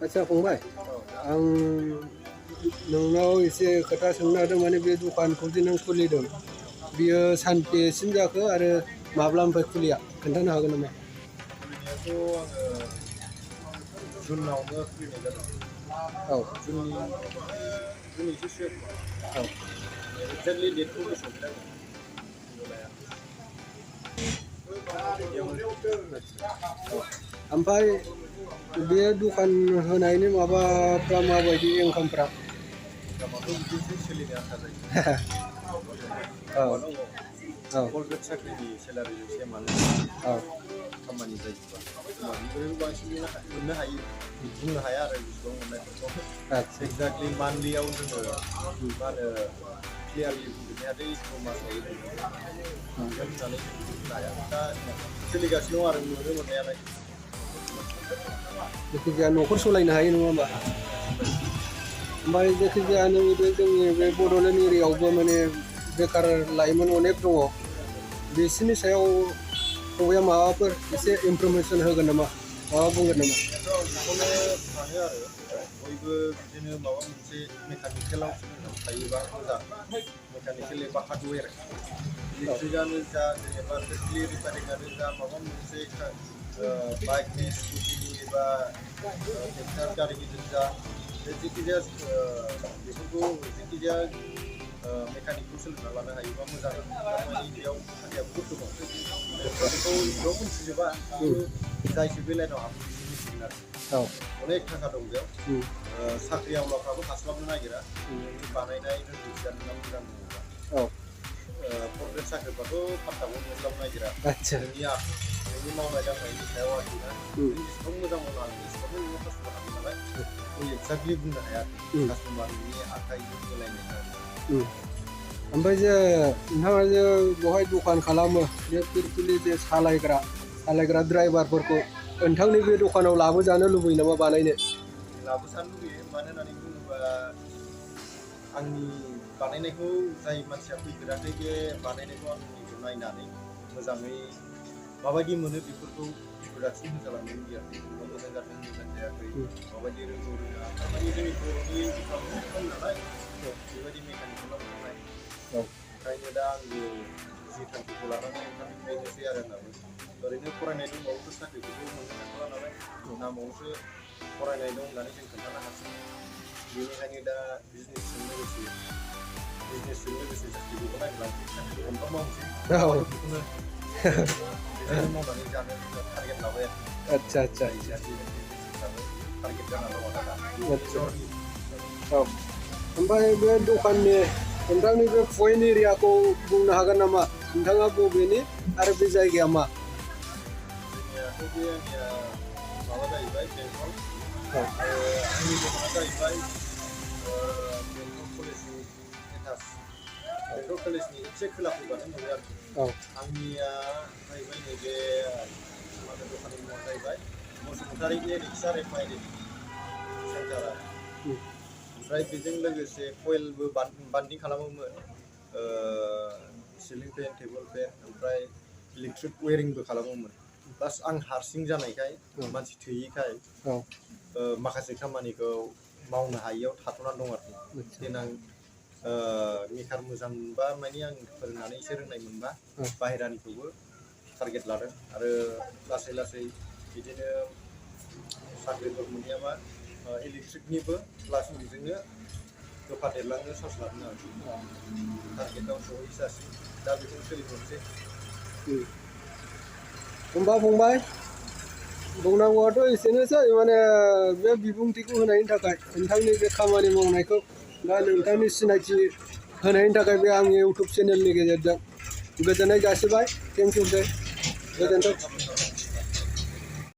आच्छा फंबाय आं नोंनाव एसे खोथा सोंनो नागिरदों माने बे दखानखौ जे नों खुलिदों बियो सानबेसेसिम जाखो आरो माब्लानिफ्राय खुलिया खोन्थानो हागोन नामा? खुलिनायाथ' आङो जुनावनो खुलिनाय जादों। औ जुन एसे सिगां औ एक्जेक्टलि डेटखौ गोसोआव गैला आङो बुंनो ओमफ्राय बे दखान होनायनि माबाफ्रा माबायदि इनकामफ्रा? इनकामाथ' बिदिनोसै सोलिनो आन्था जायो। औ औ गभर्नमेन्ट साख्रिनि सेलारिजों सेमानो औ खामानि जायोबा बेनिफ्रायबो बांसिन मोननो हायो बुंनो हाया आरो बेसेबां मोननायफोरखौ आच्छा एक्जेक्टलि मान्थलियाव जोङो मा होनो क्लियारलि बुंजोबनो हाया दे इसिबां मासाव मोनगोन होननानै जों बुंनो हाया दा सोलिगासिनो दं आरो मोनो मोननायालाय जायखिजाया न'खर सालायनो हायो नङा होमबा? ओमफ्राय जायखिजाया नैबे जोंनि बे बड'लेण्ड एरियायावबो माने बेखार लाइमोन अनेक दङ बिसोरनि सायाव फंबाया माबाफोर एसे इनफरमेसन होगोन नामा माबा बुंगोन नामा? बेखौनो सानो आरो बयबो बिदिनो माबा मोनसे मेकानिकेलाव सोलोंनानै थायोबा मोजां मेकानिकेल एबा हार्डवेर इलेक्ट्रिकआनो जा जेनेबा टटेलि रिपेयारिंआनो जा माबा मोनसे बाइकनि स्कुटिनि एबा ट्रेक्टर गारिनि जा जेखिजाया बेफोरखौ जेखिजाया मेकानिकखौ सोलोंना लानो हायोबा मोजां थारमानि बेयाव साख्रियाबो गोबां दं बेखौ इसेबां मिथिजोबा जायसो बे लाइनाव हाबो बिसो मिथिगोन आरो अनेक थाखा दं बेयाव साख्रि आवलाफ्राबो हास्लाबनो नागिरा नोंनि बानायनाय रोंगौथिया नोंना मोजां दङबा फरग्रेड साख्रिफ्राथ' पात्ताखौनो मोनस्लाबनो नागिरा नोंनि मावनाय दांनायनि सायाव आरोना नों जेसेबां मोजां मावनो हागोन एसेबांनो नोङो कास्टमार हागोन नालाय जों एक्जेक्टलि बुंनो हाया कास्टमारनि आखाइजों मिलायनाय ओमफ्राय जे नोंथाङा जे बेवहाय दखान खालामो बे फिरफिलि जे सालायग्रा ड्राइभारफोरखौ नोंथांनि बे दखानाव लाबोजानो लुबैयो नामा बानायनो? लाबोजानो लुबैयो मानो होननानै बुङोबा आंनि बानायनायखौ जाय मानसिया फैफेराखै बे बानायनायखौ आंनिखौ नायनानै मोजाङै माबायदि मोनो बेफोरखौ इन्ट्रडाक्सन होजालांनो लुबैयो आरो मोजां जादों मोजां जायाखै माबायदि रोंगौ रोङा थारमानि जोंनि बर'नि बिफाबो खम नालाय बेबायदि मेकानिकेलाव थांनाय ओंखायनो दा आंबो जि थांखिखौ लानानै ओंखारदों बेनोसै आरो आंनाबो ओरैनो फरायनाय दंबावोथ' साख्रिखौथ' मोननो थांला नालाय नामावसो फरायनाय दं होननानै जों खोन्थानो हासै बेनिखायनो दा बिजनेसजों लोगोसे साख्रिखौबो नागिरलांसै साख्रिखौ मोनबा मावनोसै बेखौनो मावनानै जानो टारगेट लाबाय आरो आच्छा टारगेट जाना दङ दा औ ओमफ्राय बे दखाननि नोंथांनि बे पइन्ट एरियाखौ बुंनो हागोन नामा नोंथाङा बबेनि आरो बे जायगाया मा? जोंनियाथ' बे आंनिया माबा जाहैबाय बेंटल आंनि दखाना जाहैबाय बेंटल कलेजनि एटाच बेंटल कलेजनि एसे खोला फैबानो मोनो आरोखि आंनिया जाहैबाय नैबे मा होनो दखाननि मुङा जाहैबाय बसुमतारी रिक्सा रिफाइनारि सेन्टार आरो ओमफ्राय बेजों लोगोसे कइलबो बान्डिं खालामोमोन सिलिं फेन टेबोल फेन ओमफ्राय इलेक्ट्रिक वेरिंबो खालामोमोन प्लास आं हारसिं जानायखाय मानसि थोयैखाय माखासे खामानिखौ मावनो हायियाव थाथ'नानै दं आरोखि देनां मेकार मोजां मोनबा माने आं फोरोंनानै एसे रोंनाय मोनबा बाहेरानिखौबो टारगेट लादों आरो लासै लासै बिदिनो साख्रिफोर मोनैयाबा इलेक्ट्रिकनिबो प्लास बेजोंनो होफादेरलांनो सान्स लादों आरोखि टारगेटआव सहैजासिम दा बेखौनो सोलिथ'नोसै होमबा फंबाय बुंनांगौआथ' एसेनोसै माने बे बिबुंथिखौ होनायनि थाखाय नोंथांनि बे खामानि मावनायखौ दा नोंथांनि सिनायथि होनायनि थाखाय बे आंनि इउटुब चेनेलनि गेजेरजों गोजोननाय जासिबाय थेंक इउ दे गोजोन्थों।